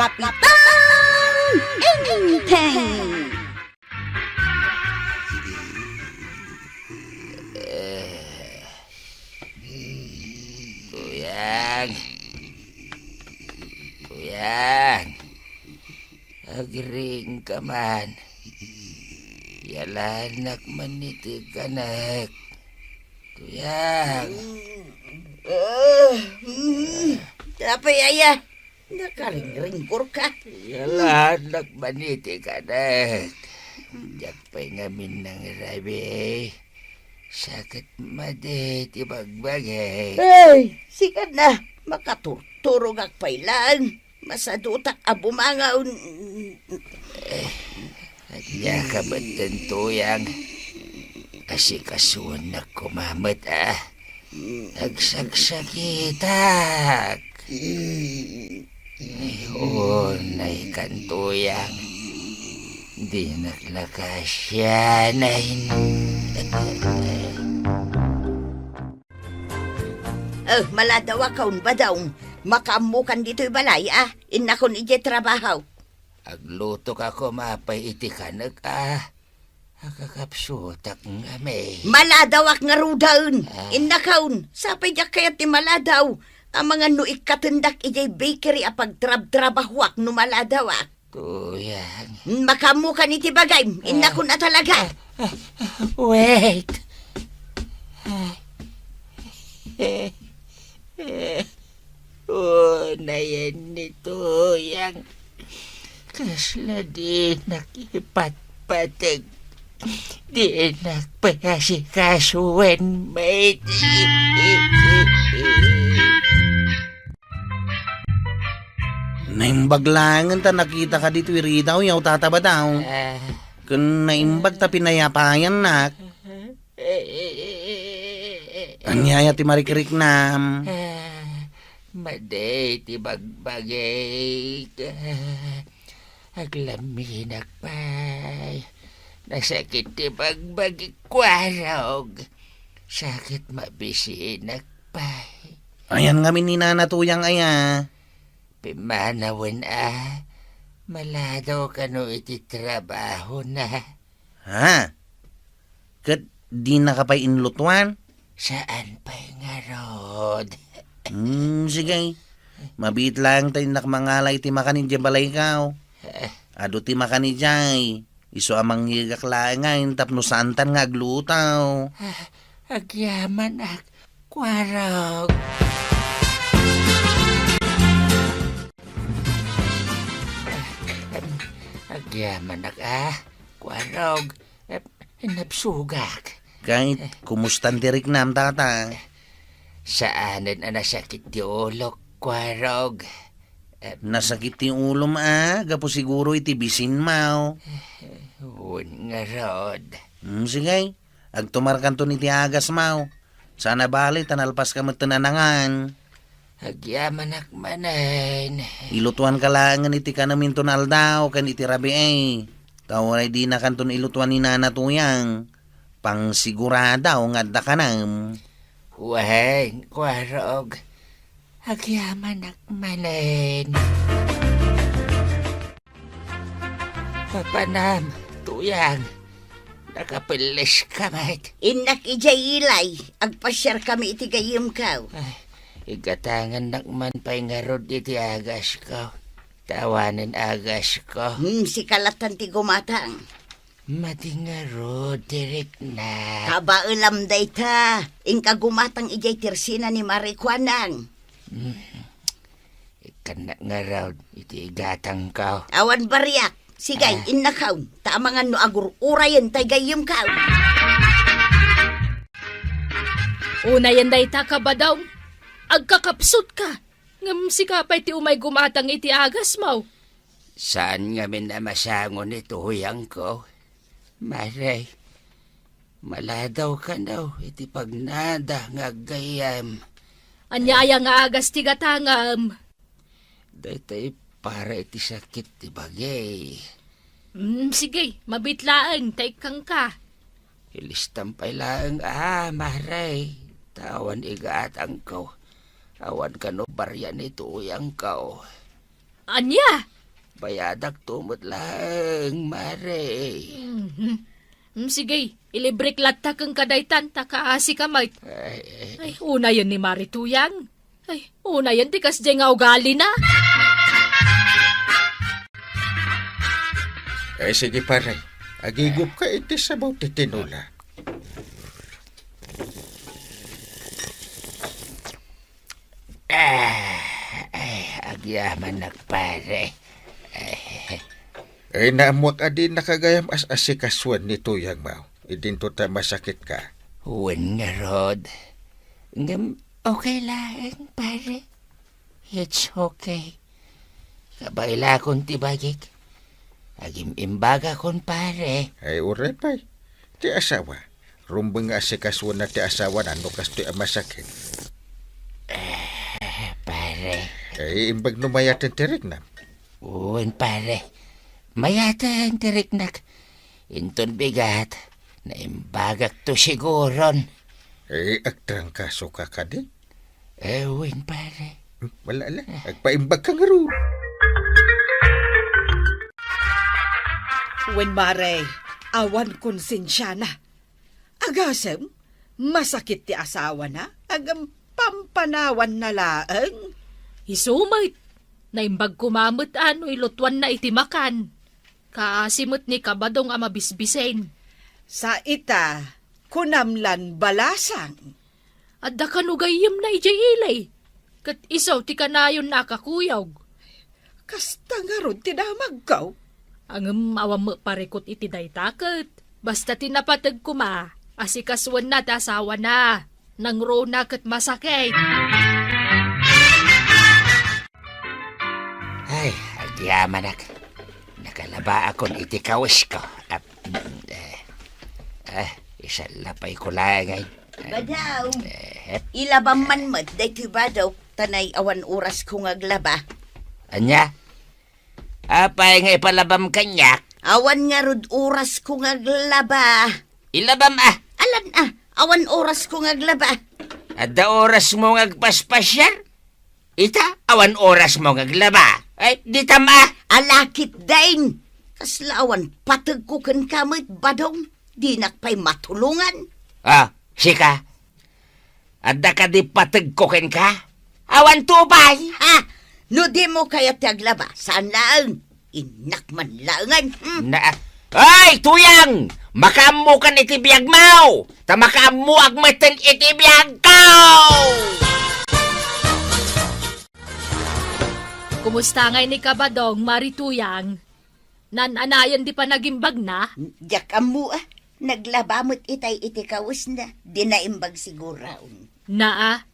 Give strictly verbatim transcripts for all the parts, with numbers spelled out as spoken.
Kapitan Enteng! Tuyang! Tuyang! Agriingka man. Yalanak man iti kanek. Tuyang. Ah, mm. Apay aya? Nakaringringkurka. Yalanak man iti kanek. Diak pay ngamin nangrabi. Sakit madi ti bagbagi. Ay, sika na. Makaturturogak pay laeng. Masadutak a bumangaw. Ania ka metten, Tuyang? Asikasuennak koma met, a. Agsagsakitak. Ay, unay kan, Tuyang. Dinak la kasian. Ay. Eh, maladawakon, Badong. Makaammokan ditoy balay, a. Innakon idiay trabaho. Aglutoka koma pay iti kanek, a. Agkakapsutak ngamin. Maladawak ngaruden. Ah. Innakon, sapay diak kayat ti maladaw. Amangan no ikkatendak idiay bakery a pagtrabtrabahoak no maladawak. Tuyang. Makaammokan iti bagayem. Innakon a talaga. Ah, ah, ah, wait. Ah. Unayen ni Tuyang. Kasla dinak ipatpateg. Dinak pay asikasuen met. Naimbag laengen ta nakitaka ditoy ridaw, yaw, Tata Badong. Ah. Ken naimbag ta pinayapayannak. Ania aya ti marikriknam? Ah, madi ti bagbagik. Ah, aglaminak pay. Nasakit ti bagbagik, Kwarog. Sakit mabisinak pay. Ayan ngamin ni Nana Tuyang aya? Pimmanawen a, maladaw kano iti trabahona. Ha? Ket dinaka pay inlutuan? Saan pay ngarud. Hmm, sige. Mabiit laeng ta innak mangala iti makan idiay balaykaw. Eh. Adu ti makan idiay. Isu a mangyegak laengen tapno saantan nga agluto. Ah, agyamanak, Kwarog. Agyamanak, a, Kwarog. Eh, nabsogak. Ket, kumustan ti riknam, Tata? Saanen a nasakit ti ulok, Kwarog. Eh, nasakit ti ulom a, gapu siguro iti bisinmo. Eh, wen ngarud. Hmm, sige. Agtumarkanton iti agasmo. Saan a bale ta nalpaska metten a nangan. Agyamanak manen. Ilutuanka laengen iti kanem inton aldaw ken iti rabii. Ta uray dinakanton ilutuan ni Nana Tuyang, pangsigurado nga adda kanem. Wen, Kwarog. Agyamanak manen. Papanam, Tuyang. Nakapelleska met. Innak idiay ilay, agpasiarkami iti gayyemko. Ay, igatangannak man pay ngarud iti agasko. Ta awanen agasko. Hmm, sika lattan ti gumatang. Madi ngarud ti riknak. Kabaelam dayta, inka gumatang idiay tersina ni Mari Kuanang. Hmm. Ikkannak ngarud iti igatangko. Awan bariak. Sige, ah, innakon, ta amangan no agur-urayen tay gayyemko. Unayen dayta, Kabadong. Agkakapsutka. Ngem sika pay ti umay gumatang iti agasmo. Saan ngamin a masango ni Tuyangko, Mari. Maladaw kano iti pagnada nga aggayyem. Ania aya nga agas ti gatangem? Daytoy para iti sakit ti bagi. Mm, sige, mabiit laeng, ta ikkanka. Ilistam pay laeng, a, Mari, ta awan igatangko. Awan kano barian ni Tuyangko. Ania? Bayadakto met laeng, Mare. Mhm. Mm, sige, ilibrek latta kenka daytan, ta kaasika met. Ay, ay. Ay, unayen ni Mare Tuyang. Ay, unayen ti kasdiay nga ugalina. Ay, sige, pare. Agigupka iti sabaw ti tinola. Ah, ay, agyamanak, pare. Ay. Ay, naammoak a di nakagayam as-asikasuan ni Tuyang Mao. Idinto ta masakitka. Wen ngarud. Ngem okay laeng, pare. It's okay. Kabaylakon ti bagik. Agim-imbagakon, pare. Ay, uray pay. Ti asawa. Rumbeng nga asikasuenna ti asawana no kastoy a masakit. Eh, pare. Ay, imbag no mayaten ti riknam. Wen, pare. Mayaten ti riknak. Inton bigat, naimbagakto siguron. Eh, agtrangkasoka kadi? Eh, wen, pare. Hmm, wala la. Agpaimbag ka ngarud. Wen, mare, awan konsensiana. Agasem, masakit ti asawana, agam pampanawanna laeng. Isu met, naimbag koma met a no ilutuanna iti makan. Kaasi met ni Kabadong a mabisbisen. Sa ita, kunam lan balasang. Adda kano gayyemna idiay ili, ket isu ti kanayonna a kakuyog. Kasta ngarud ti damagko. Ngem awan met parikut iti dayta ket. Basta ti napateg koma, asikasuenna ti asawana. Nangruna ket masakit. Ay, agyamanak. Nakalabaakon iti kawisko. Ap-, mm, eh, eh, isallapayko laeng. Badaw, eh, ilabam man met daytoy badaw, ta nay awan orasko nga aglaba. Ania? Apay nga ipalabam kaniak? Awan ngarud orasko nga aglaba. Ilabam a. Alan a, awan orasko nga aglaba. Adda orasmo nga agpaspasiar? Ita, awan orasmo nga aglaba. Ay, ditam a. Alakit dain. Kasla awan pategko kenka met, Badong. Dinak pay matulongan. Ah, sika? Adda kadi pategko kenka? Awan to pay. Ha? No dimo kayat ti aglaba, saan laeng? Innak man laengen. Hmm. Na, ay, Tuyang! Makaammokan iti biagmo! Ta makaammoak metten iti biagko! Kumusta ngay ni Kabadong, Mari Tuyang? Naan-anayen ti panagimbagna? Diak ammo, a. Naglaba met itay iti kawesna. Di naimbag siguron. Naa.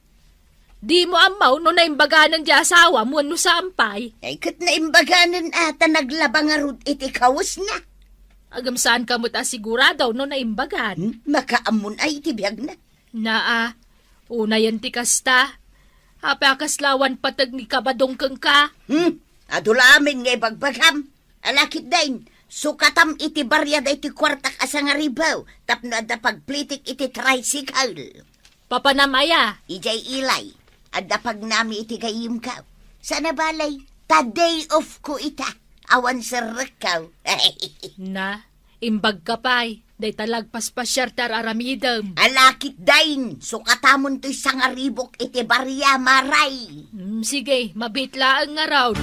Dimo ammo no naimbaganen ti asawam wenno saan pay? Ay, ket naimbaganen a, ta naglaba ngarud iti kawesna. Agem, saanka met a sigurado no naimbagan? Hmm? Makaammon ay iti biagna. Naa, unayen ti kasta. Apay a kasla awan pateg ni Kabadong kenka? Hmm, adu la amin nga ibagbagam. Alakit dain, sukatam iti baria daytoy kuartak a sangaribu tapno adda pagplitik iti tricycle. Papanam aya? Idiay ilay, adda pagnami iti gayyemko. Sana balay, ta day off ko ita. Awan serrekko. Na, imbagka pay, dayta la agpaspasiar ti ar-aramidem. Alakit dain, sukatamon toy sangaribuk iti baria, maray. Mm, sige, mabiit laeng ngarud.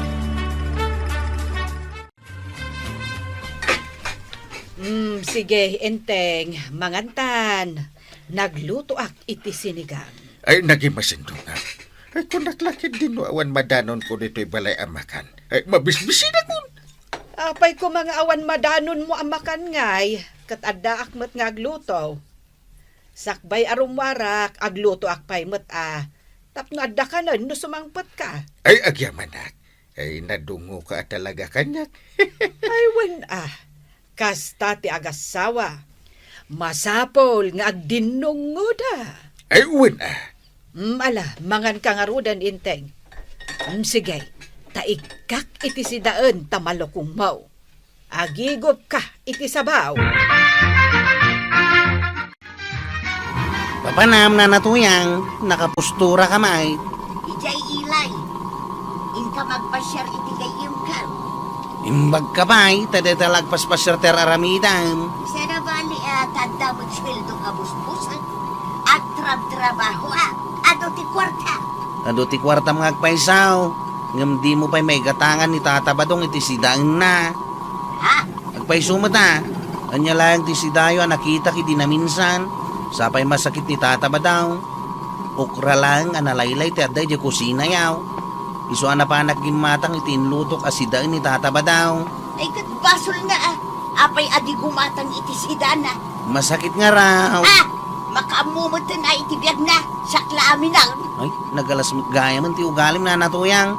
Mm, sige, Enteng, mangantan. Naglutoak iti sinigang. Ay, nagimasindongak. Ay, kunak la ketdi no awan madanonko ditoy balay a makan. Ay, mabisbisinakon. Apay koma nga awan madanonmo a makan ngay, ket addaak met nga agluto. Sakbay a rummuarak, aglutoak pay met a, tapno adda kanen no sumangpetka. Ay, agyamanak. Ay, nadungoka a talaga kaniak. Ay, wen a. Kasta ti agassawa. Masapul nga agdinnungoda. Ay, wen a. Mm, ala, manganka ngaruden, Enteng. Mm, sige, ta ikkak iti sidaen ta malukongmo. Agigupka iti sabaw. Papanam, Nana Tuyang, nakapusturakam ay. Idiay ilay. Inka magpasiar iti gayyem. Imbagka pay, ta dayta la agpaspasiar ti ar-aramidem. Saan a bali a tadda met sueldo a busbusek? Agtrabtrabaho a, adu ti kuarta. Adu ti kuartam nga agpayso, ngem dimo pay maigatangan ni Tata Badong iti sidaenna. Ha? Agpayso met a, ania laeng ti sidayo a nakitak idi naminsan, sa pay masakit ni Tata Badong. Okra laeng a nalaylay ti adda idiay kusinayo. Isu a napanak gimmatang iti inlutok a sidaen ni Tata Badong. Ay, ket basolna a, apay a di gumatang iti sidana? Masakit ngarud. Ah! Makaammo metten a iti biagna, siak la a minang. Ay, nagalas met gayamen ti ugalim, Nana Tuyang.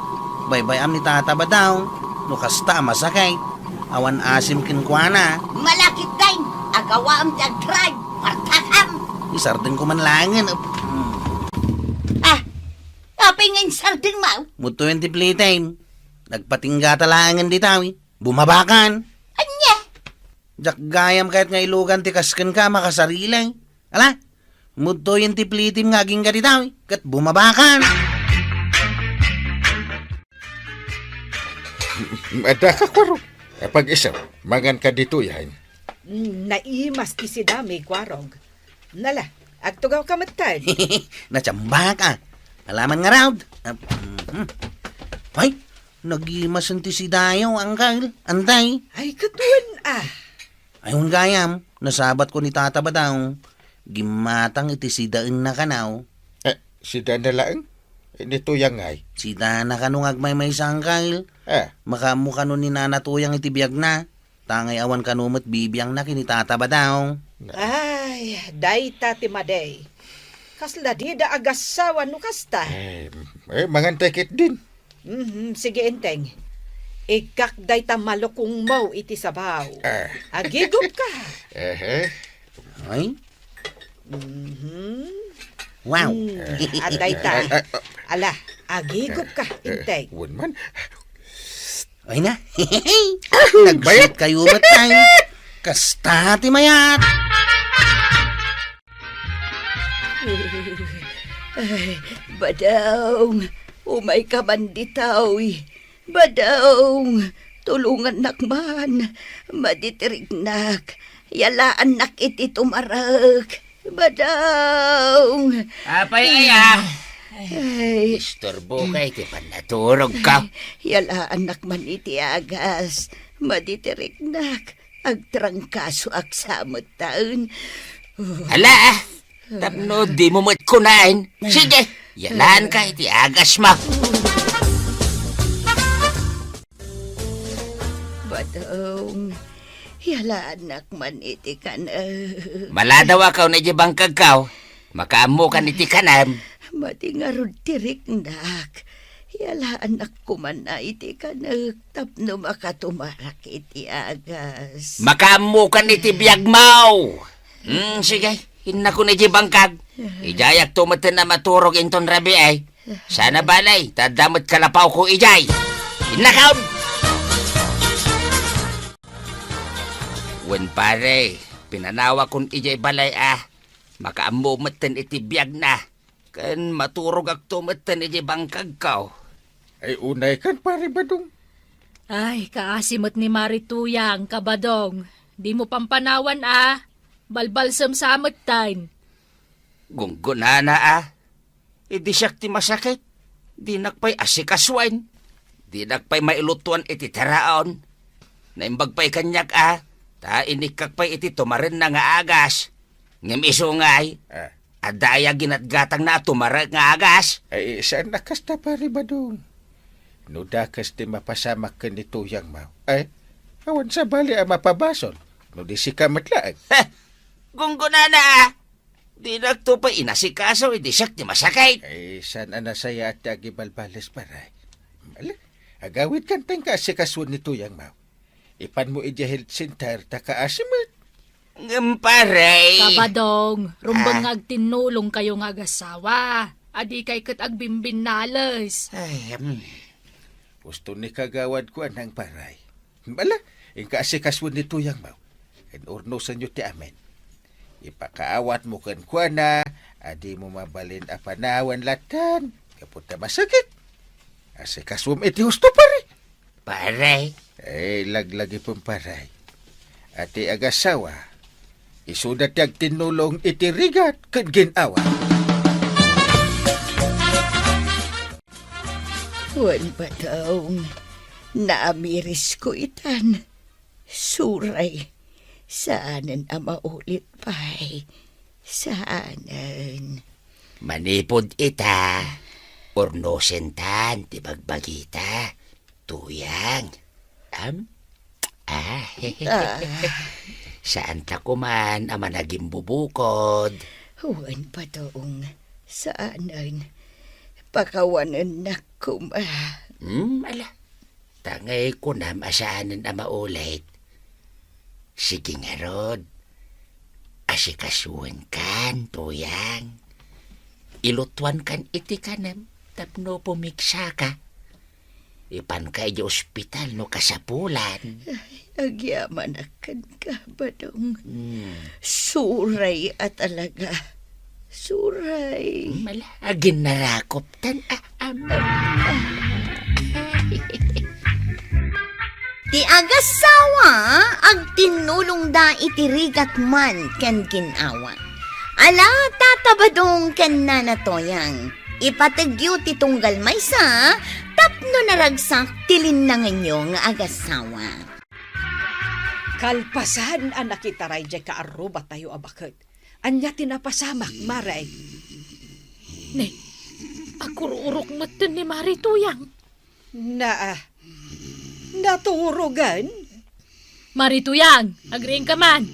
Baybay-am ni Tata Badong, no kasta a masakit. Awan asim kenkuana. Malakit dayta, agawaam ti agtribe, partakam. Isardengko man laengen. Hmm. Ah, apay nga insardengmo? Mudtoyen ti plitem. Nagpatinggata laengen ditawi. Bumabakan. Ania? Diak gayam kayat nga ilugan ti kas kenka a makasarili. Ala, mudtoyen ti plitem nga agingga ditawi, ket bumabakan. Adda ka, Kuarog? Apag-isu, mangan ka ditoy, ay. Mm, naimas ti sidami, Kuarog. Nala, agtugaw ka metten. Natsambak a. Alaman ngarud. Ah, mhm. Ay, nagimasen ti sidayo, Angkel. Antay. Ay, ket wen a. Ay, wen gayam, nasabatko ni Tata Badong. Gimmatang iti sidaenna kano. Eh, sidaenna laeng? Eh, ni Tuyang ngay? Sidana kano nga agmaymaysa, Angkel. Eh. Makaammo kano ni Nana Tuyang iti biagna. Tangay awan kano met bibiangna ken ni Tata Badong. Ay, dayta ti madi. Kasla dida agassawa no kasta. Eh, eh, mangantay ketdin. Mhm, sige, Enteng. Ikkak dayta malukongmo iti sabaw. Ah. Agigupka. Ehe. Ay? Mhm. Wow. Mm, adda ita. Ay, ay, ay. Ala, agigupka, eh, Enteng. Wen man. Ay na. Nagbayat kayo met, ay. Kasta ti mayat. Ay, Badong, umayka man ditoy. Badong, tulongannak man. Madi ti riknak. Yalaannak iti tumarek. Badong. Apay aya? Ay. Istorbo ka iti pannaturog ka. Ay, yalaannak man iti agas. Madi ti riknak. Agtrangkasoak sa metten. Ala, ah. Tapno dimo met kunaen. Sige, yalaanka iti agasmo. Badong, yalaannak man iti kanek. Maladaw a kaw na iti bangkagkaw. Makaammokan iti kanem. Madi ngarud ti riknak. Yalaannak koma iti kanek tapno makatumarak iti agas. Makaammokan iti biagmo. Hmm, sige. Innakon iti bangkag. Idiayakto metten a maturog inton rabii. Saan a bale, ta adda met kalapawko idiay. Innakon! Wen pare, pinanawakon idiay balay a makaammo metten iti biagna. Ken maturogakto metten iti bangkagko. Ay, unaykan, Pare Badong. Ay, kaasi met ni Mari Tuyang, Kabadong. Dimo pampanawan a. Balbalsem sa metten. Gunggonana a. Idi siak ti masakit, dinak pay asikasuen. Dinak pay mailutuan iti taraon. Naimbag pay kaniak a, ta inikkak pay iti tumarenna nga agas. Ngem isu ngay, Ah. adda aya ginatgatangna a tumarek nga agas? Ay, saan a kasta, Pare Badong. No dakes ti mapasamak ken ni Tuyangmo, ay, awan sabali a mapabasol, no di sika met laeng. Heh! Gunggonana a! Dinakto pay inasikaso idi siak ti masakit. Ay, saan a nasayaat ti agibalbales, pare? Ala, agawidkan ta inka asikasuen ni Tuyangmo. Ipanmo idiay health center ta kaasi met. Ngem, pare. Kabadong, rumbeng Ah. nga agtinnulongkayo nga agassawa. Adikay ket agbimbinnales. Ay, em. Husto ni kagawad ko, anang, pare. Ala, inka asikasuen ni Tuyangmo. Ken urnosenyo ti amin. Ipakaawatmo kenkuana a dimo mabalin a panawen latta gapu ta masakit. Asikasuem iti husto, pare. Pare, Eh, laglagipem, pare. A ti agassawa, isuda ti agtinnulong iti rigat ken gin-awa. Wen, Badong, naamirisko itan. Suray, saanen a maulit pay. Saanen. Manipud ita, urnosentan ti bagbagita, Tuyang. Am? Ah, Ah. Saanta koman a managimbubukod. Wen, Badong, saanen. Pakawanennak koma. Hmm, ala. Ta ngay kunam a saanen a maulit. Sige ngarud, asikasuenkan, Tuyang. Ilutuankan iti kanem tapno pumigsaka. Ipanka idiay ospital no kasapulan. Ay, agyamanak kenka, Badong. Hmm. Suray a talaga. Suray. Mala, aginnarakoptan. Ah, am. Ti agassawa, agtinnulongda iti rigat man ken gin-awa. Ala, Tata Badong ken Nana Toyang, ipategyo ti tunggal maysa tapno naragsak ti linnangenyo nga agassawa. Kalpasan a nakitaray diay kaarrubatayo a baket, ania ti napasamak, Mare? Ne, agur-urok metten ni Mare Tuyang. Naa, naturogen? Mare Tuyang, agriingka man.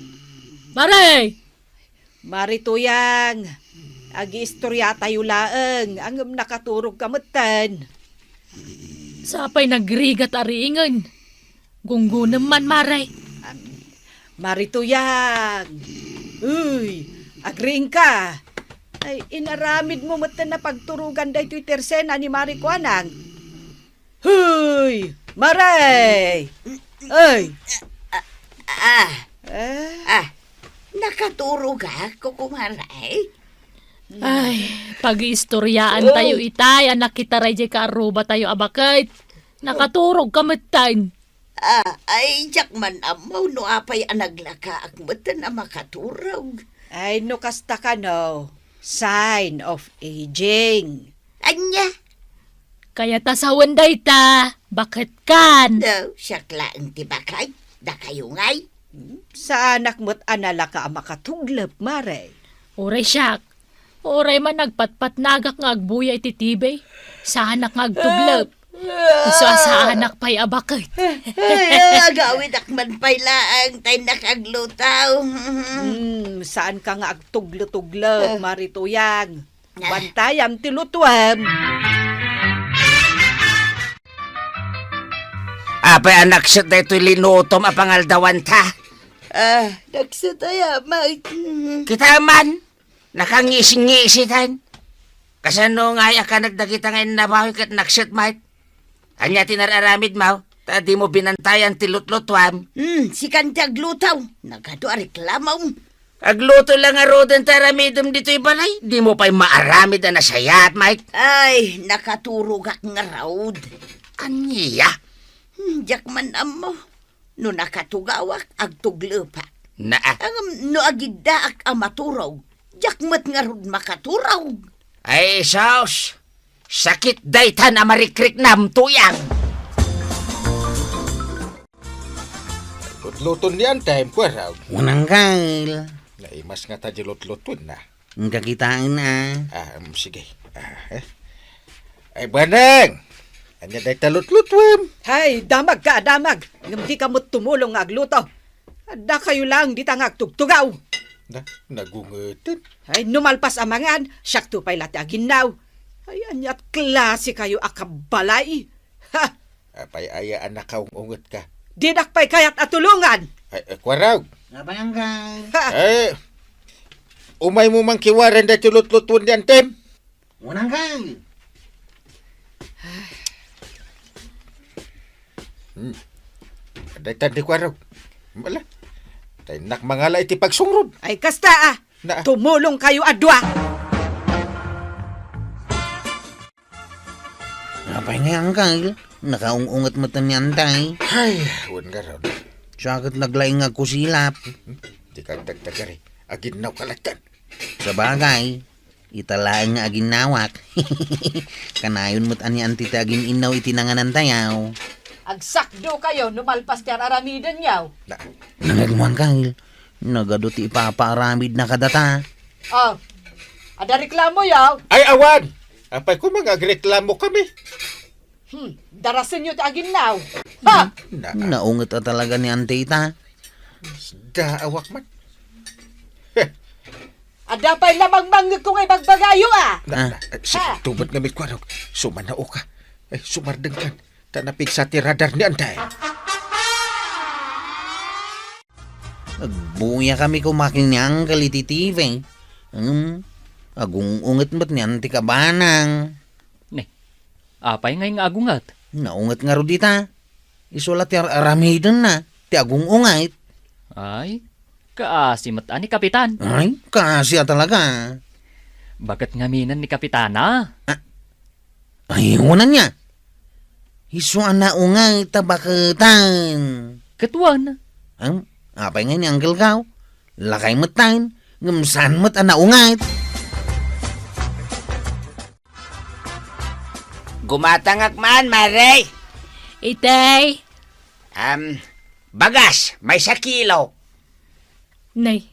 Mare! Mare Tuyang, agiistoriatayo laeng, ngem nakaturogka metten. Sapay nagrigat a riingen. Gunggonem man, Mare. Mare Tuyang. Uy, agriingka. Ay, inaramidmo metten a pagturogan daytoy tersena ni Mare Kuanang. Hoy, Mare! Ay! Ah, Eh? Ah, nakaturogak, kukumare? Ay, pagiistoriaan tayo Oh. itay a nakitaray diay kaarrubatayo a baket. Nakaturogka metten. Ah, ay, diak man ammo no apay a naglakaak metten a makaturog. Ay, no kasta kano, sign of aging. Ania? Kayat a sawen dayta, baketkan. No, siak laeng ti baket, dakayo ngay. Hmm, saanak met a nalaka a makatuglep, Mare. Uray siak, uray man nagpatpatnagak nga agbuya iti T V, saanak nga agtuglep. Isu a saanak pay a baket. Ay, agawidak man pay laeng, tay nakagluto. Hmm, saanka nga agtuglo-tuglo, Ah. Mare Tuyang. Ah. Bantayam ti lutuem. Apay a nakset daytoy linutom a pangaldawanta? Ah, nakset aya, Mike. Kita man. Nakangisi-ngisitan. Kasano ngay a kanak dagita nga innabawi ket nakset met? Ania ti nar-aramidmo? Ta dimo binantayan ti lutlutuam. Hmm, sikan ti agluto. Nagadu a reklamom. Agluto la ngaruden ti aramidem ditoy balay. Dimo pay maaramid a nasayaat, Mike. Ay, nakaturogak ngarud. Ania? Hmm, diak man ammo. No nakatugawak, agtuglepak. Naa. Ngem no agiddaak a maturog, diak met ngarud makaturog. Ay, sus! Sakit daytan a marikriknam, Tuyang! Lutluton ni Antem, Kuarog. Unang kail. Naimas ngata di lutluton na. Ang kakitaan, ah. Ah, um, sige. Ah, eh. Ay, Baneng! Ania dayta lutlutuem? Hay, damagka, damag! Ngem dika met tumulong nga agluto. Adda kayo lang dita nga agtugtugaw. Na, nagungeten. Ay, no malpas a mangan, siak to pay la ti aginnaw. Ay, aniat klase kayo a kabalay. Ha! Apay aya a nakaung-unget ka? Dinak pay kayat a tulongan! Ay, ay, Kuarog! Apay, Angkal? Ha! Ay, umaymo man kiwaren daytoy lutlutuan ni Antem? Unang kang! Hmm. Daytan ni Kuarog. Mala. Tay nak mangala iti pagsungrod. Ay, kasta, ah! Na. Tumulong kayo a dua. Apay nga, Angkal? Nakaung-unget met ni Antay. Ay, wen ngarud. Siya ket naglaing nga agkusilap. Dika agdagdagari. Aginnaw ka latta. Sabagay, ita laeng nga aginnawak. Kanayon met a ni Anti ti agin-innaw iti nanganantayaw. Agsakdokayo no malpas ti ar-aramidenyo. Na, Nangagmuan, Kyle. Nagadu ti ipapaaramidna kadata. Oh, adda reklamoyo? Ay, awan! Apay koma nga agreklamokami? Hmm, darasenyo ti aginnaw. Ha? Na, Naunget a talaga ni Antita. Da, awak man. Adda pay la mangmangngegko nga ibagbagayo, ah. Na, Ah. na, sige, Ah. tumat nga mitkuanok. Sumanaoka. Ay, sumardengkan. Ta napigsa ti radar ni Antay. Agbuya kami kumakin ni Uncle iti T V. Hmm, agung-unget met ni Auntie Kabanang. Ne, apay ngay nga agunget? Naunget ngarud ita. Isu la ti ar-, aramidenna, ti agung-unget. Ay, kaasi met a ni Kapitan. Ay, kaasi a talaga. Baket ngamin ni Kapitana. Ah, Ay, wen ania. Isu a naunget ta baketan. Ket wen. Ang, apay ngay ni Uncle Gaw? Lakay met tayo, ngem saan met a naunget? Gumatangak man, Mare. Itay. Am, bagas, maysa kilo. Nay,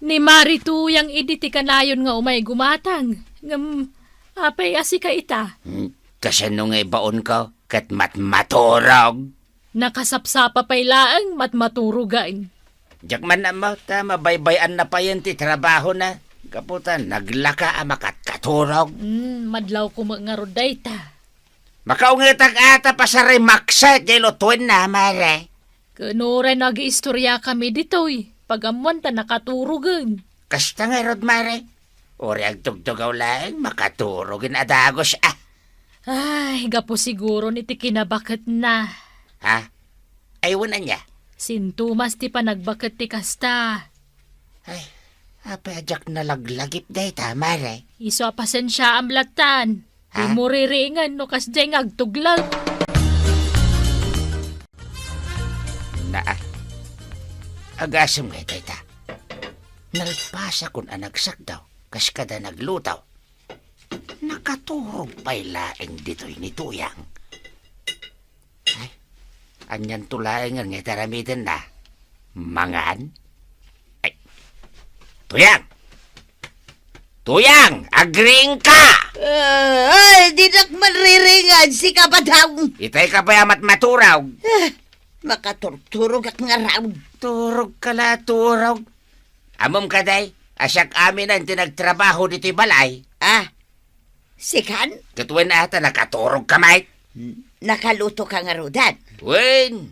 ni Mari Tuyang idi ti kanayon nga umay gumatang. Ngem, apay a sika ita? Hmm, kasano nga ibaonko? Ket matmaturog? Nakasapsapa pay laeng matmaturogen. Diak man ammo ta mabaybay-anna payen ti trabahona. Gapu ta naglaka a makatkaturog. Hmm, madlawko met ngarud dayta. Makaungetak a ta pasaray makset jay lutuenna, Mare. Ken uray no agiistoriakami ditoy, pag-ammoan ta nakaturogen. Kasta ngarud, Mare. Uray agtugtugaw laeng, makaturogen a dagus, ah. Ay, gapu siguron iti kinabaketna. Ha? Ay, wen ania? Sintomas ti panagbaket ti kasta. Ay, apay a diak nalaglagip dayta, Mare? Isu a pasensiaam lattan. Ha? Dimo riringen no kasdiay nga agtugleg. Naa. Agasem ngay dayta. Nalpasakon a nagsakdaw, kas kada naglutaw. Nakaturog pay laeng ditoy ni Tuyang. Ay, anianto laeng nga iti aramidenna? Mangan? Ay, Tuyang! Tuyang! Agriingka! Ah, ay, dinak man riringan, sika ba daw? Itay ka pay a matmaturog. Ah, makaturturogak ngarud. Turog ka la, turog. Ammom kadi, a siak amin ti nagtrabaho ditoy balay. Ah, Sikan? Ket wen a ta nakaturog ka met? Nakaluto ka ngaruden? Wen,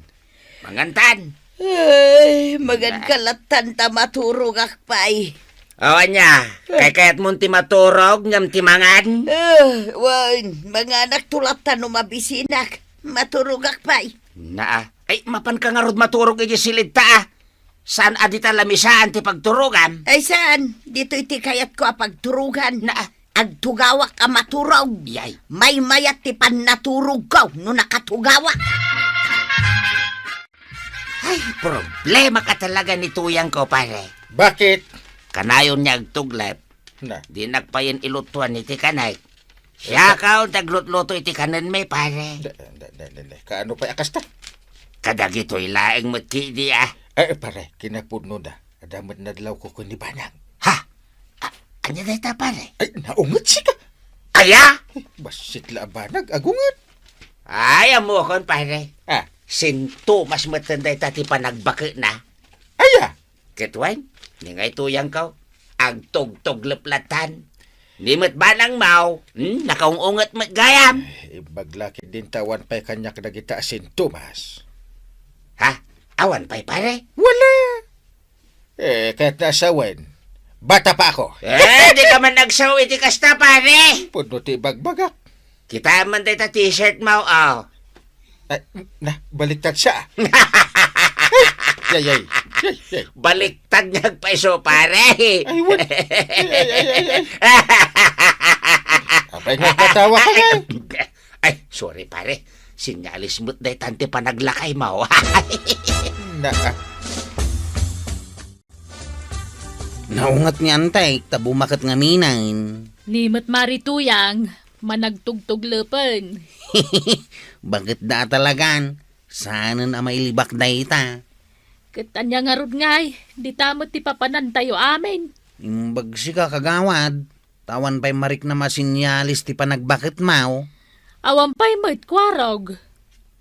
mangantan. Ay, mangan ka lattan ta maturogak pay. O, ania? Kaykayatmon ti maturog ngem ti mangan? Eh, wen, manganak to lattan no mabisinak. Maturogak pay. Naa. Ay, mapan ka ngarud maturog iti silidta, ah. Saan a dita lamisaan ti pagturogam? Ay, saan? Ditoy ti kayatko a pagturogan. Naa. Agtugawak a maturog. Yay. Maymayat ti pannaturogko no nakatugawak. Ay, problema ka talaga ni Tuyangko, pare. Bakit? Kanayon nga agtuglep. Na. Dinak payen ilutuan iti kanek. Siakaw ti aglutluto iti kanenmi, pare. Da, da, da, da, da. Kaano pay a kasta? Kadagitoy laeng met kidi, ah. Eh, pare, kinapudno da. Adda met nadlawko ken ni Banang. Ha? A-, ania dayta, pare? Ay, naunget sika. Aya? Ay, bassit la a banag, agunget. Ay, ammokon, pare. Ah. Sintomas metten dayta ti panagbaketna. Aya? Ket wen, ni ngay Tuyangko, agtugtuglep lattan. Ni met Banangmo, hmm, nakaung-unget met gayam. Eh, imbag la ketdin ta awan pay kaniak dagita a sintomas. Ha? Awan pay, pare? Wala. Eh, kayatna a sawen, bata pa ako. Eh, dika man agsaw iti kasta, pare. Pudno ti ibagbagak. Kitaem man dayta t-shirt mo, oh. Ay, na, baliktad siya. Ay, yay, yay, yay, yay. Baliktad nga agpaiso, pare. Ay, wen. Ay, ay, ay, ay, ay. Apay nga agpatawa ka, eh? Ay, sorry, pare. Sinyalis met daytan ti panaglakaymo. Na, ah. Naunget ni Antek ta bumaket ngamin. Ni met Mari Tuyang, managtugtuglepen. Baket da talagan. Saanen a mailibak dayta. Ket ania ngarud ngay, dita met ti papanantayo amin. Imbag sika, kagawad, ta awan pay mariknam a sinyalis ti panagbaketmo. Awan pay met, Kuarog.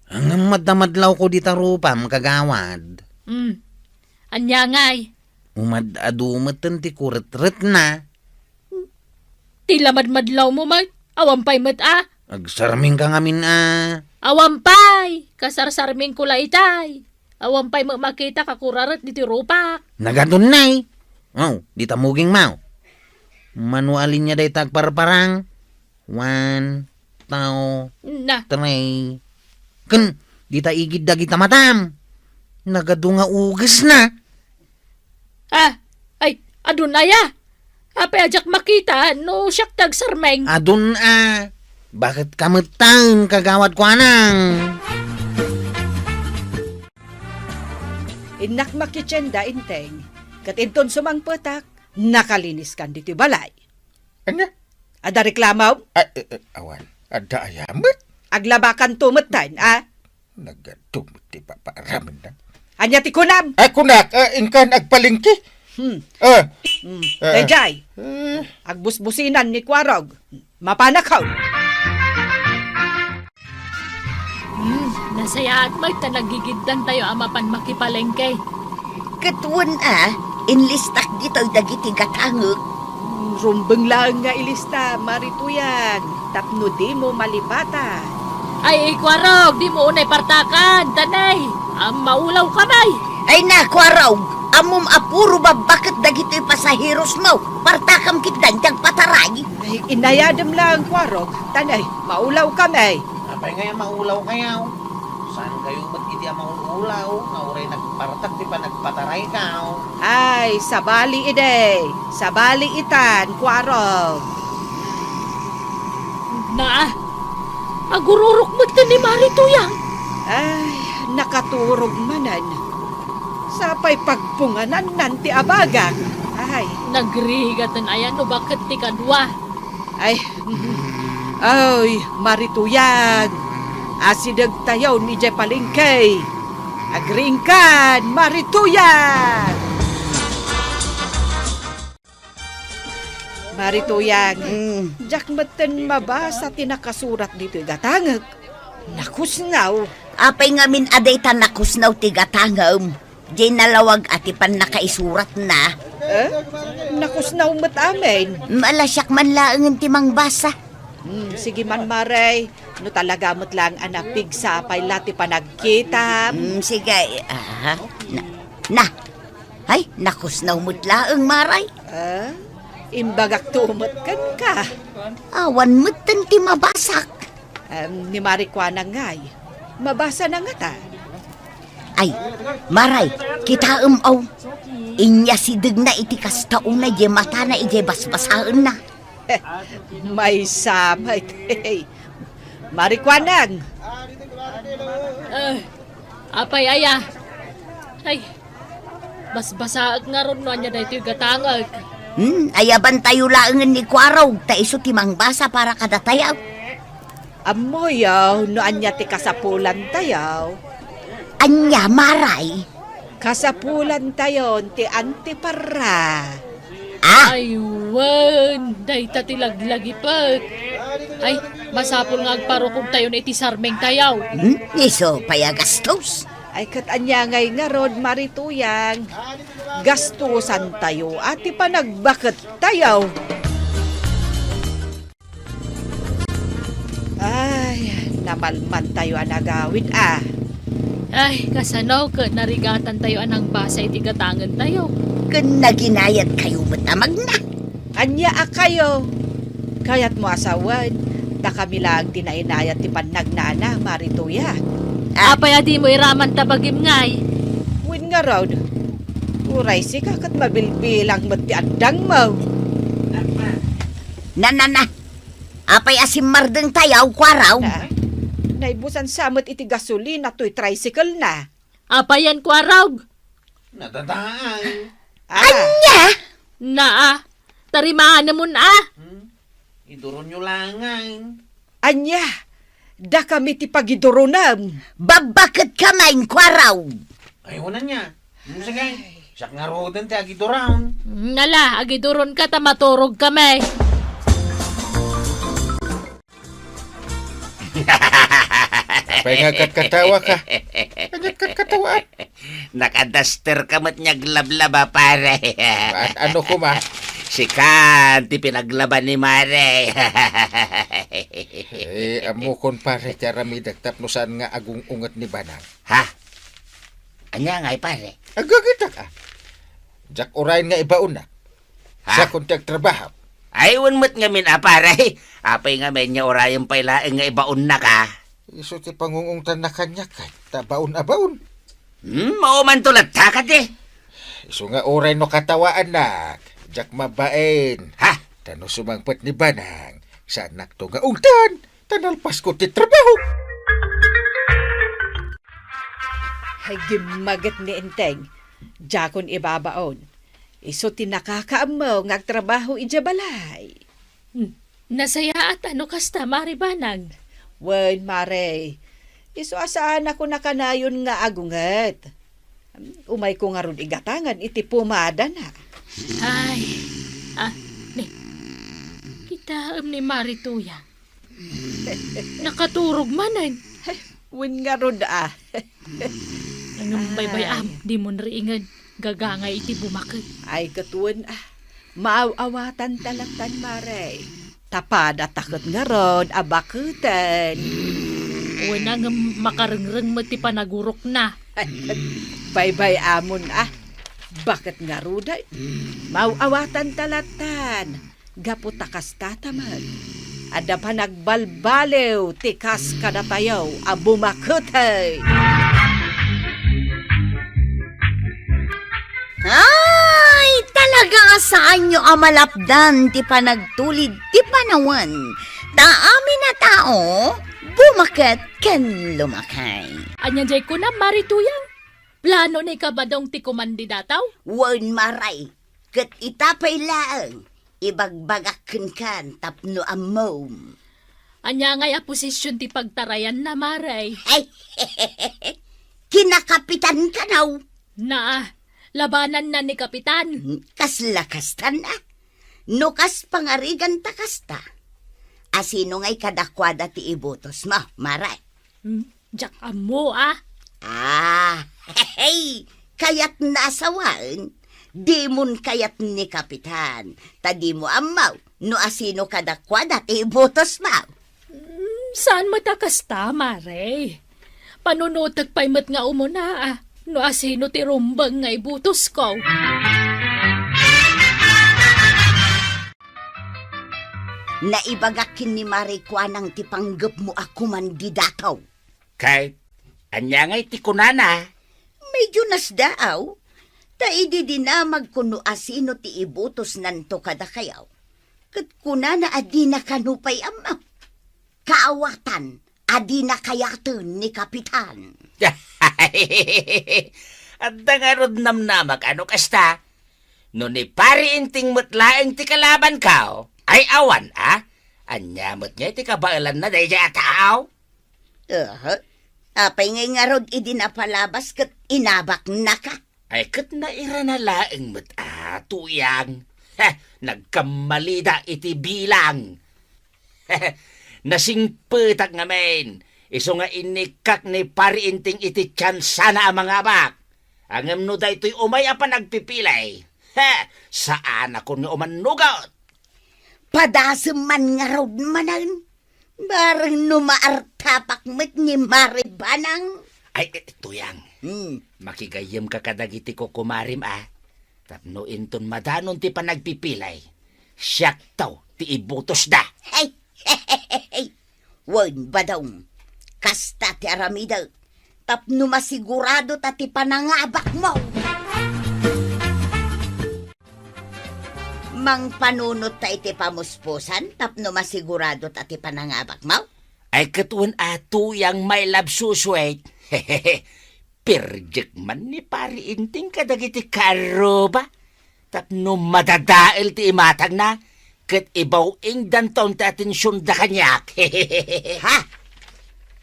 Ngem madmadlawko dita rupam, kagawad. Hmm. Ania ngay? Umad-adu metten ti kuretretna. Ti lamadmadlawmo met, awan pay met a. Agsarmingka ngamin a. Awan pay, kasarsarmingko la itay. Awan pay met makita kakuraret ditoy rupak. Nagadun nay. Oh, dita mugingmo. Mano a linia dayta agparparang? One, two, Na. three. Ken, dita igid dagita matam. Nagadu nga ugesna. Ah, ay, adun aya? Apay a diak makita no siak ti agsarming? Adun a. Baket ka metten, kagawad Kuanang? Innak makitienda, Enteng. Ket inton sumangpetak, nakaliniskan ditoy balay. Ania? Adda reklamom? Ah, eh, eh, awan. Adda aya met? Aglabakanto metten, a? Nagadu met ti papaaramanna. Ania ti kunam? Ah, kunak, ah, inkan agpalengke. Hmm. Ah. Hmm. Ah. Daydiay. Eh. Agbusbusinan ni Kuarog. Mapanakon. Hmm, nasayaat met ta nagigiddantayo a mapan makipalengke. Ket wen a, inlistak ditoy dagiti gatangek. Hmm, rumbeng laeng nga ilista, Mari Tuyang, tapno dimo malipatan. Ay, Kuarog, dimo unay partakan, tanay. Am, maulawkami. Ay na, Kuarog, ammom a puro babbaket dagitoy pasahirosmo. Partakam ketdin ti agpataray. Ay, inayadem laeng, Kuarog, tanay, maulawkami. Apay ngay a maulawkayo? Saankayo met idi a maul-ulaw nga uray nagpartak ti panagpataraykaw? Ay, sabali idi. Sabali itan, Kuarog. Na, agururok met ni Mari Tuyang. Ay, nakaturog manen. Sapay pagpunganannan ti abagak. Ay. Nagrigaten aya no baket ti kadua? Ay, ay, Mari Tuyang, asidegtayon idiay palengke. Agriingkan, Mari Tuyang! Mari Tuyang, Mm. diak metten mabasa ti nakasurat ditoy gatangek. Nakusnaw. Apay ngamin a dayta nakusnaw ti gatangem? Diay nalawag a ti pannakaisuratna. Eh? Nakusnaw met amin. Malasiak man laengen ti mangbasa. Hmm, sige man, Mari. No talaga met laeng a napigsa, apay la ti panagkitam? Hmm, sige. Aha. Na, na. Ay, nakusnaw met laeng, Mari. Ah, imbagakto met kenka. Awan metten ti mabasak. Em, ni Mari Kuanang ngay, mabasana ngata? Ay, Mari, kitaem, aw. Inyasidegna iti kasta unay diay matana idiay basbasaenna. Maysa met. Mari Kuanang. Eh, apay aya? Ay, basbasaek ngarud no ania daytoy gatangek. Hmm, ayabantayo laengen ni Kuarog, ta isu ti mangbasa para kadatayo. Ammoyo no ania ti kasapulantayo? Ania, Mari? Kasapulantayon ti antiparra. Ah? Ay, wen, dayta ti laglagipek. Ay, masapul nga agparukogtayon iti sarmingtayo. Hmm? Isu pay a gastos? Ay, ket ania ngay ngarud, Mari Tuyang? Gastosantayo a ti panagbakettayo. Ay, namalmantayo a nagawid a. Ay, kasano ket narigatantayo a nangbasa iti gatangentayo? Ken naginayatkayo met a magna. Ania a kayo? Kayatmo a sawen, ta kami laeng ti nainayat ti pannagnana, Mari Tuyang. Ah. Apay a dimo iraman ta bagim ngay? Wen ngarud, uray sika ket mabilbilang met ti addangmo. Na, na, na. Apay a simmardengtayo, Kuarog? Ah. Naibusan sa met iti gasolina toy tricycle na. Apayan, Kuarog? Nadadaang. Ah. Ania? Naa, tarimaanamon a. Hmm? Iduronyo langan. Ania, dakami ti pagiduronem. Babbaket kamain, Kuarog. Ay, wala niya. Sige, siak ngaruden ti agiduron. Nala, agiduron ka ta maturog kami. Apay nga agkatkatawa ka? Ania ti katkatawa? Nakadaster ka met nga aglablaba, pare. An-, ano koma? Sikan ti pinaglaba ni Mare. Eh, ammokon, pare, ti aramidek tapno saan nga agung-unget ni Banang. Ha? Ania ngay, pare? Agagitak, a. Diak urayen nga ibaonnak. Ha? Siakon ti agtrabaho. Ay, wen met ngamin a, pare. Apay ngamin nga urayen pay laeng nga ibaonnak a? Isu ti pangung-ungtanna kaniak, ket ta baon a baon. Hmm, maumanto latta kadi. Isu nga uray no katawaannak, diak mabain. Ha? Ta no sumangpet ni Banang, saannakto nga ungtan, ta nalpasko ti trabaho. Ay, gimmaget ni Enteng. Diakon ibabaon. Isu ti nakakaammo nga agtrabaho idiay balay. Hmm. Nasayaat a no kasta, Mare Banang. Wen, Mare. Isu a saanakon a kanayon nga agunget. Umayko ngarud igatangan iti pumadana. Ay, ah, ni, kitaem ni Mare Tuyang. Nakaturog manen. Wen ngarud a. Ngem baybay-am, dimon riingen. Gagangay iti bumaket. Ay, ket wen a. Maaw-awatan ta lattan, Mare. Ta padata ket ngarud a baketen. Wen a, ngem makarengreng met ti panagurokna. Ay, ket baybay-amon a. Baket ngarud a. Maaw-awatan ta lattan. Gapu ta kasta ta met, adda panagbalbaliw ti kas kadatayo a bumaketey. Ay, talaga a saanyo a malapdan ti panagtulid ti panawen. Ta amin a tao, bumaket ken lumakay. Ania jay kunam, Mare Tuyang? Plano ni Kabadong ti kumandidataw? Wen, Mare, ket ita pay laeng, ibagbagak kenka tapno ammom. Ania ngay a posision ti pagtarayanna, Mare? Ay, kinakapitan kano? Naa, labananna ni Kapitan. Kasla kastan a. No kas pangarigan ta kasta, asino ngay kadakuada ti ibutosmo, Mare? Hmm? Diak ammo a. Ah, hey, kayatna a sawen, dimon kayat ni Kapitan, ta dimo ammo no asino kadakuada ti ibutosmo. Mm, saan met a kasta, Mare? Panunotek pay met nga umuna a no asino ti rumbeng nga ibutosko. Naibagak ken ni Mare Kuanang ti panggepmo a kumandidataw. Ket ania ngay ti kunana? Medyo nasdaaw, ta idi dinamagko no asino ti ibutosnanto kadakayo, ket kunana a dina kano pay ammo. Kaawatan a dina kayaten ni Kapitan. Adda ngarud namnamak a no kasta? No ni Pari Inting met laeng ti kalabanko, ay awan a? Ania met ngay ti kabaelanna daydiay a tao? Aha. Apay ngay ngarud idi napalabas ket inabaknaka? Ay, ket nairana laeng met a, Tuyang. He, nagkammalida iti bilang. Nasingpetak ngamin, isu nga innikkak ni Pari Inting iti tiansana a mangabak. Ngem no daytoy umay a panagpipilay, he, saanakon nga umannugot. Padasem man ngarud manen. Bareng no maartapak met ni Mare Banang. Ay, eh, Tuyang. Hmm. Makigayyemka kadagiti kukumarim a. Tapno inton madanon ti panagpipilay, siakto ti ibutosda. Hey, hey, hey, hey, hey. Wen, Badong, kasta ti aramidek. Tapno masigurado ta ti panangabakmo. Mangpanunot ta iti pamuspusan tapno masigurado ta ti panangabakmo? Ay ket wen a Tuyang, my love, suswet. Pirjek man ni Pari Inting kadagiti karruba. Tapno madadael ti imatangna, ket ibaw-ingdanton ti atensionda kaniak. Ha?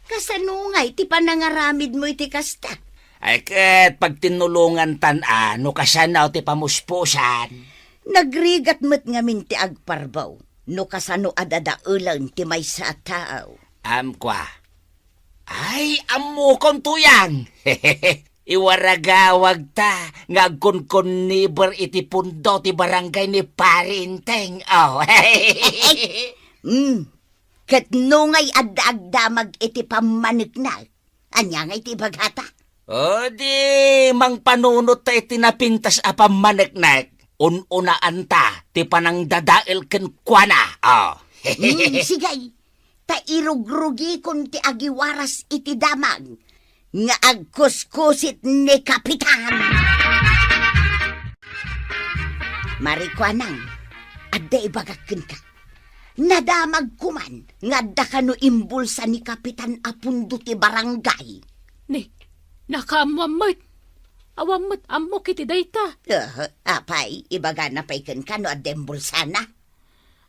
Kasano ngay ti panangaramidmo iti kasta? Ay ket pagtinnulongantan a no kasano ti pamuspusan. Nagrigat met ngamin ti agparbaw no kasano a dadaelen ti maysa a tao. Amkua. Ay, ammokon, Tuyang! Iwaragawagta nga agkunkunniber iti pundo ti barangay ni Pari Inteng. Oh. Hmm. Ket no ngay adda agdamag iti pammanekna, ania ngay ti ibagata? O di, mangpanunot ta iti napintas a pammaneknek, un-unaanta ti panangdadael kenkuana. Oh. Hmm, sige. Ta irugrugikon ti agiwaras iti damag nga agkuskusit ni Kapitan. Marikuanang, adda ibagak kenka. Nadamagko man nga adda kano imbulsa ni Kapitan a pundo ti barangay. Ni, nakaammoam met. Awan met ammok iti dayta. Uh, apay, ibagana pay kenka no adda imbulsana?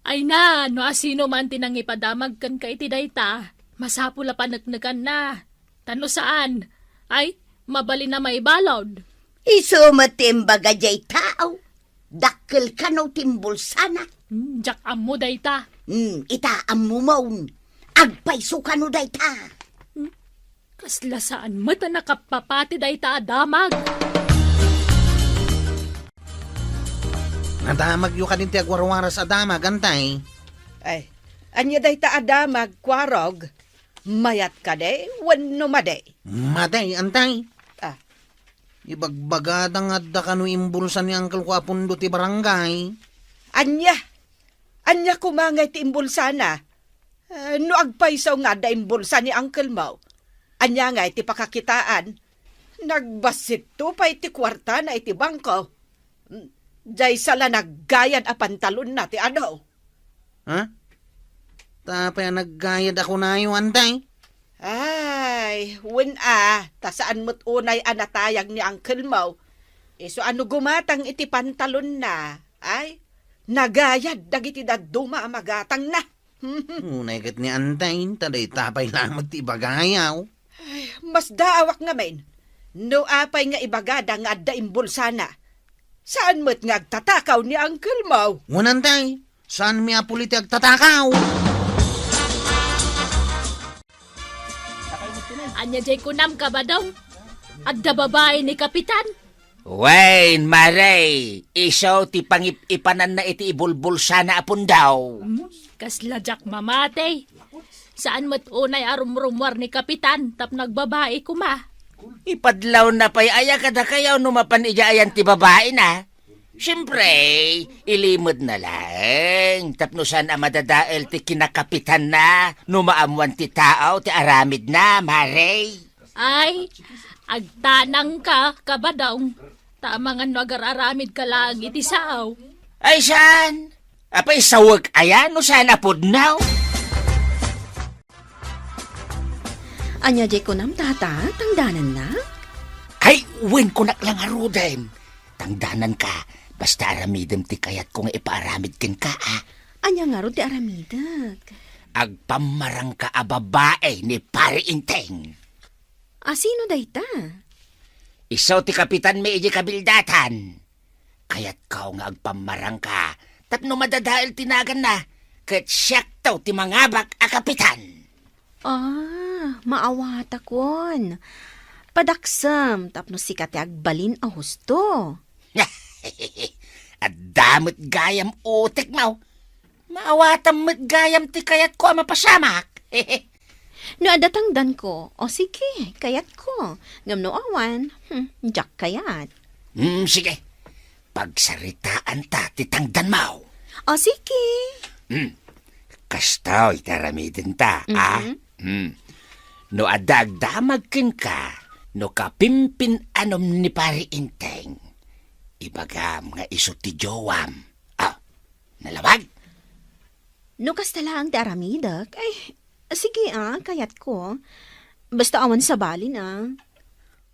Ay na, no asino man ti nangipadamag kenka iti dayta, masapul a paneknekanna. Ta no saan, ay, mabalin a maibalud. Isu met ti imbaga jay tao. Dakkel kano ti imbulsana. Hmm, diak ammo dayta. Hmm, ita ammomon. Agpayso kano dayta. Hmm, kasla saan met a nakappapati dayta a damag. Nadamagyo kadi ti agwarwaras a damag, Antay? Ay, ania dayta a damag, Kuarog? Mayat kadi wenno madi? Madi, Antay. Ah. Ibagbagada nga adda kano imbulsa ni Uncle ko a pundo ti barangay. Ania? Ania koma ngay ti imbulsana? Eh, no agpayso nga adda imbulsa ni uncle mo, ania ngay ti pakakitaan? Nagbassit to pay ti kuartana iti bangko. Jay sala naggayad a pantalonna ti adu. Ha? Tapay a naggayad a kunayo, Antay? Ay, wen a, ta saan met unay a natayag ni uncle mo. Isu a no gumatang iti pantalonna, ay, nagayad dagiti dadduma a magatangna. Unay ket ni Antay, ta dayta pay lamet ti ibagayo. Ay, masdaawak ngamin. No apay nga ibagada nga adda imbulsana, saan met nga agtatakaw ni uncle mo? Wen, Antay, saanmi a puli ti agtatakaw. Ania jay kunam, Kabadong? Adda babai ni Kapitan? Wen, Mare, isu ti pangip-ipananna iti ibulbulsana a pundo. Hmm, kasla diak mamati. Saan met unay a rumrumuar ni Kapitan tapno agbabai koma. Ipadlawna pay aya kadakayo no mapan idiay ayan ti babaina. Siempre, ilimedna laeng tapno saan a madadael ti kinakapitanna no maammuan ti tao ti aramidna, Mare. Ay, agtanangka, Kabadong, ta amangan no agar-aramidka laeng iti sao. Ay, saan? Apay, sawek aya no saan a pudno? Ania jay kunam, tata? Tangdananna? Ay, wen, kunak la ngaruden. Tangdananka, basta aramidem ti kayatko nga ipaaramid kenka, a. Ania ngarud ti aramidek? Agpammarangka a babai ni Pari Inteng. A, sino dayta? Isu ti kapitanmi idiay kabildatan. Kayatko nga agpammarangka tapno madadael ti naganna, ket siakto ti mangabak a kapitan. Ah, maawatakon. Padaksem tapno sika ti agbalin a husto. Adda met gayam utekmo. Maawatam met gayam ti kayatko a mapasamak. No adda tangdanko, o sige, kayatko. Ngem no awan, hmm, diak kayat. Hmm, sige. Pagsaritaanta ti tangdanmo. O sige. Hmm. Kastoy ti aramidenta, a? Mhm. Hmm. No adda agdamag kenka, no kapimpin-anom ni Pari Inteng, ibagam nga isu ti jowam. Ah, nalawag? No kasta laeng ti aramidek, ay, Sige, ah, kayatko. Basta awan sabalin, ah.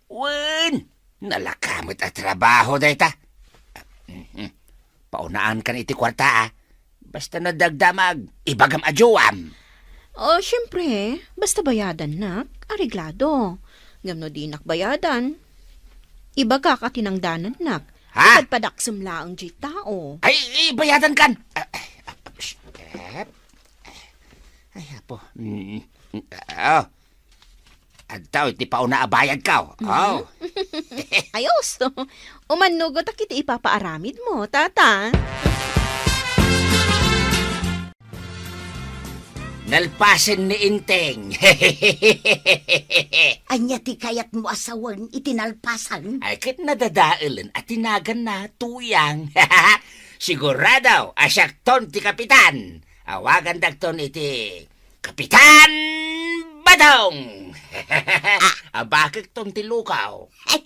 Wen, nalaka met a trabaho dayta. Mhm. Paunaan kan iti kuarta, ah. Basta nadagdamag, ibagam a jowam. Oh, siyempre, basta bayadannak, areglado. Ngem no dinak bayadan, ibagak a tinangdanannak. Ha? Ipadpadaksem laeng diay tao. Ay, ibayadan kan. Ah, ah, ah, shh, eh. Ay, apo. Mm, mm, ah, oh. Adda iti pauna a bayadko. Mm. Oh. Ayos. Umannugotak iti ipapaaramidmo, tata. Nalpasen ni Enteng. Ania ti kayatmo a sawen iti nalpasen? Ay, ket nadadaelen a ti naganna Tuyang. Sigurado a siakton ti kapitan. Awagandakton iti Kapitan Badong! Abakekton ti lukaw. Ay,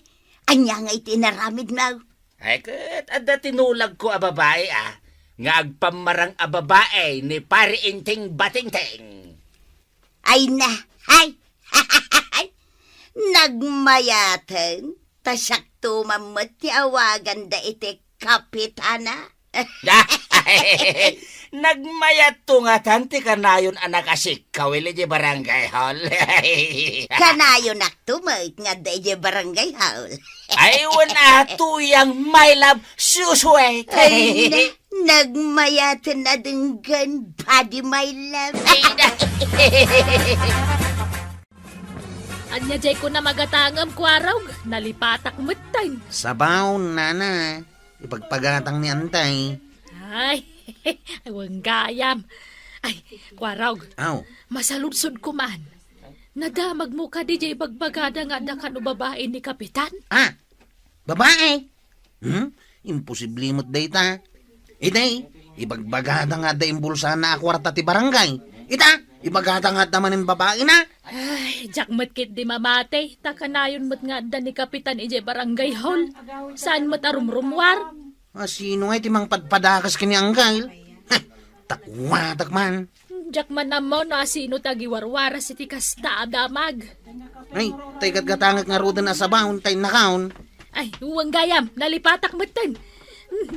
ania nga iti inaramidmo? Ay, ket adda tinulagko a babai, ah, nga agpammarang a babai ni Pari Enteng Batingteng. Ay na, ay! Nagmayaten, ta siakto man met ti awaganda iti kapitana. Nagmayatto ngatan ti kanayon a nakasikkaw idiay barangay hall. Kanayonakto met nga adda idiay barangay hall. Ay, wen a, Tuyang, my love, so sweet. Ay, na, nagmayaten a denggen, body, my love. Ay, na. Ania diay kuna magatangem, Kuarog? Nalipatak metten. Sabaw, nana. Ipagpagatang ni Antay. Ay, wen gayam. Ay, Kuarog. Aw. Masaludsodko man. Nadamagmo kadi diay ibagbagada nga adda kano babai ni Kapitan? Ah, babai? Hmm? Imposible met dayta. Itay, ibagbagada nga adda imbulsana a kuarta ti barangay. Ita, ibagada nga adda manen babaina. Ay, diak met ketdi mamati, ta kanayon met nga adda ni Kapitan idiay barangay hall. Saan met a rumrummuar? A, sino ngay ti mangpadpadakas ken ni Angkel? Heh, takuatak man. Diak man ammo no asino ti agiwarwaras iti kasta a damag. Ay, tay gatgatangek ngaruden a sabaw, tay nakaon. Ay, wen gayam, nalipatak metten.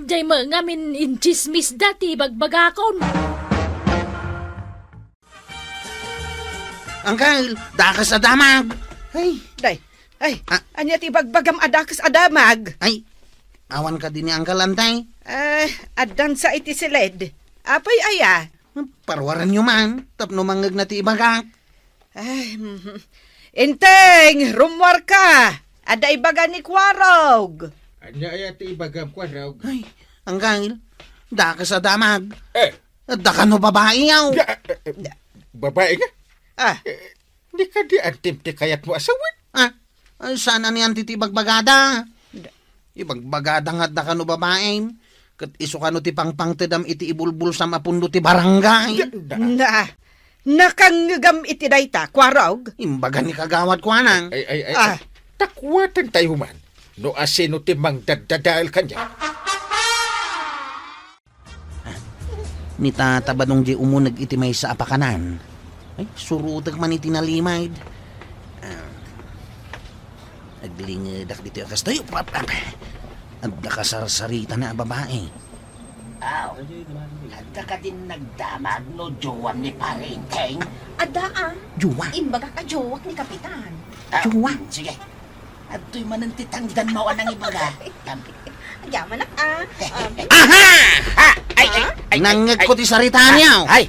Diay met ngamin intsismisda ti ibagbagakon. Angkel, dakas a damag. Ay. Day, ay, ah, ania ti ibagbagam a dakas a damag? Ay, awan kadi ni Angkel, Antay? Eh, addan sa iti siled. Apay aya? Parwaranyo man, tapno mangngegna ti ibagak. Ay, mhm. Enteng, rummuarka! Adda ibaga ni Kuarog! Ania aya ti ibagam, Kuarog? Ay, Angkel, dakas a damag. Eh. Adda kano babai, aw? Ya, eh, eh, babai nga? Ah. Eh, di kadi antim ti kayatmo a sawen? Ah, ay, saan a ni Antay ti ibagbagada? Da- Ibagbagada nga adda kano babaim, ket isu kano ti pangpangtedam iti ibulbulsam a pundo ti barangay. Da, da. Na, nakangngegam iti dayta, Kuarog? Imbaga ni Kagawad Kuanang. Ay, ay, ay, Ah. ay. Takuaten tayo man, no asino ti mangdaddadael kaniak. Ah, ni Tata Badong diay umuneg iti maysa a pakanan. Ay, surutek man iti nalimed. Ah, aglingedak ditoy a kastoy. Pap-, pap-, adda kasarsaritana a babai. Aw, adda kadin nagdamag no jowam ni Pare Enteng? Adda, ah. Jowa? Imbagak a jowak ni Kapitan. Ah, Jowa? Sige. Adtoy manen ti tangdanmo a nangibaga. Tam- Agyamanak, ah. Um, Aha! Ha! Ay, ay, ay, Nangngegko ay, ti sarita niyo. Ay,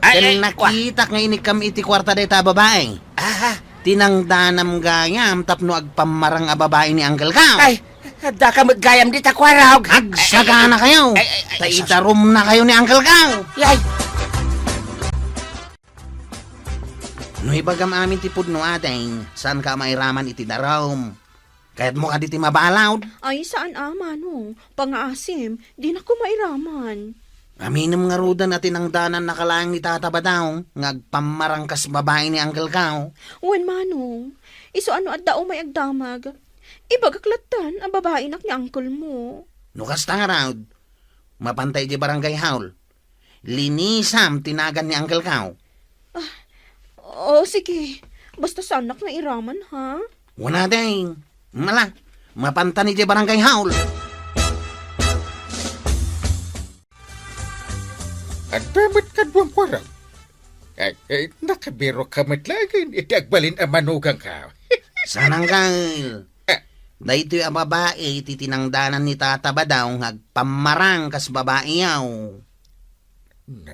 ay, Ken ay, nakitak nga inikkam iti kuarta dayta a babai. Aha. Tinangdanam gayam tapno agpammarang a babai ni Uncle Kao. Ay, adda ka met gayam dita, Kuarog. Agsagana kayo. Ay, ay, ay, ay, Ta sus- itarumna kayo ni Uncle Kao. Ay. No ibagam amin ti pudno, ateng, saanka a mairaman iti darum. Kayatmo kadi ti mabalawd? Ay, saan a, Manong. Pangaasim, dinako mairaman. Aminem ngaruden a tinangdanannaka laeng ni Tata Badong nga agpammarang kas babai ni Uncle Kao. Wen, Manong. Isu a no adda umay agdamag, ibagak lattan a babainak ni uncle mo. No kasta ngarud, mapanta idiay barangay hall. Linisam ti nagan ni Uncle Kao. Ah, O, sige. Basta saannak nairaman, ha? Wen a, Deng. Mala, mapanta idiay barangay hall. Adda met kaduam kuarang. Ay, ay, nakabiroka met laeng iti agbalin a manugangka. Saan, Angkel. Ah. Daytoy a babai ti tinangdanan ni Tata Badong nga agpammarang kas babaiyo. Na,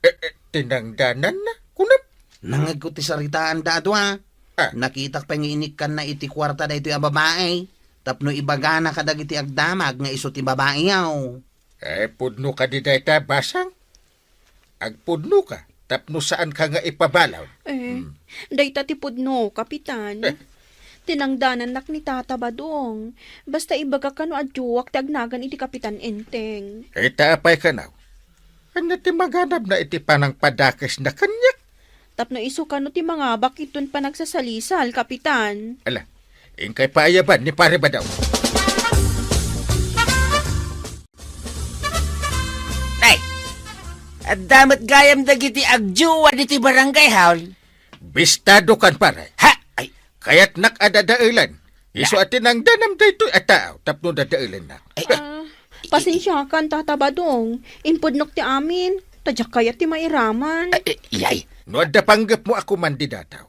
eh, eh, tinangdananna? Kunam? Nangngegko ti saritaanda a dua. Ah. Nakitak pay nga inikkanna iti kuarta daytoy a babai tapno ibagana kadagiti agdamag nga isu ti babaiyo. Eh, pudno kadi dayta, Basang? Agpudnoka tapno saanka nga ipabalaw. Eh, Hmm. dayta ti pudno, Kapitan. Eh. Tinangdanannak ni Tata Badong. Basta ibagak no adiak ti agnagan iti Kapitan Enteng. Ita apay kano? Ania ti maganabna iti panangpadakesna kaniak? Tapno isu kano ti mangabak iton panagsasalisal, Kapitan. Ala, inkay paayaban ni Pare Badong. Ay, adda met gayam dagiti agjuwa diti barangay hall. Bistado kan, pare. Ha? Ay. Kayatnak a dadaelan. Isu a tinangdanam daytoy a tao tapno dadaelannak. Ay. Ah, pasensiakan, Tata Badong. Impudnok ti amin. Ta diak kayat ti mairaman. Ay, ay, yay. No adda panggepmo a kumandi dataw.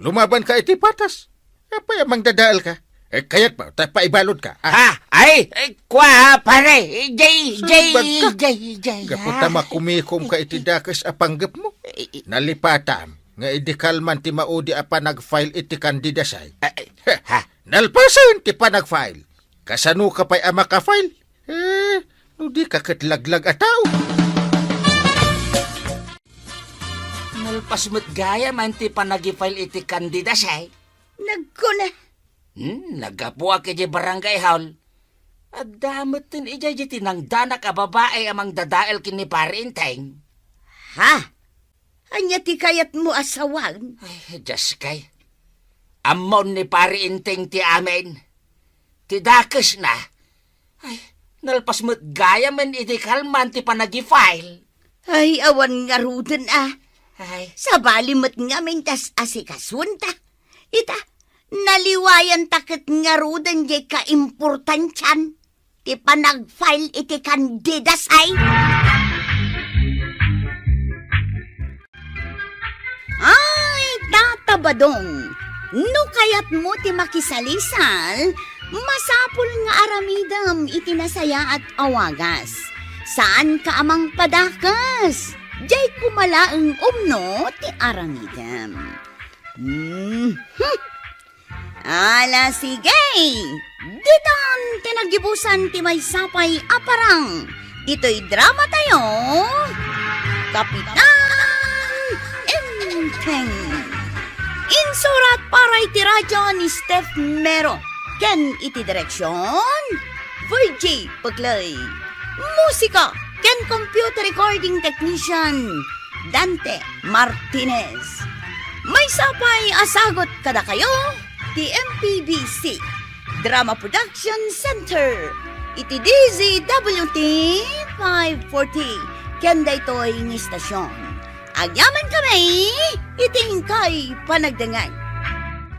Lumabanka iti patas. Apay a mangdadaelka? Eh, kayatmo ta paibaludka. Ah. Ha? Ay, eh, kua, pare. Eh, jay, jay, Sumbagka. Jay, jay, Gapu ha? Ta makumikomka iti dakes a panggepmo. Eh, eh. Nalipatam nga idi kalman ti maudi a panagfile iti kandidasay. Eh, eh, Heh, ha? Nalpasen ti panagfile. Kasanoka pay a makafile? Eh, no dika ket laglag a tao. Nalpas met gayam ti panagifile iti kandidasay. Nagkuna. Hmm, naggapuak idiay barangay hall. Adda metten idiay di tinangdanak a babai a mangdadael ken ni Pare Enteng. Ha? Ania ti kayatmo a sawen? Ay, Dios kay. Ammon ni Pare Enteng ti amin. Ti dakesna. Ay, nalpas met gayamen iti kalman ti panagifile. Ay, awan ngaruden a. Ay. Sabali met ngamin ta as-asikasuenta. Ita, naliwayanta ket ngaruden diay kaimportansian ti panagfile iti kandidasay. Ay, Tata Badong, no kayatmo ti makisalisal, masapul nga aramidem iti nasayaat a wagas. Saanka a mangpadakes. Diay koma laeng umno ti aramidem. Mhm. Ala, sige! Ditan ti naggibusan ti maysa pay a parang ditoy dramatayo, Kapitan Enteng. Insurat para iti radyo ni Steph Mero ken iti direksion, Virgie Peclay. Musika ken computer recording technician, Dante Martinez. Maysa pay a sagut kadakayo ti M P B C Drama Production Center iti D Z W T five forty ken daytoy nga istasyon. Agyamankami iti inkay panagdengngeg.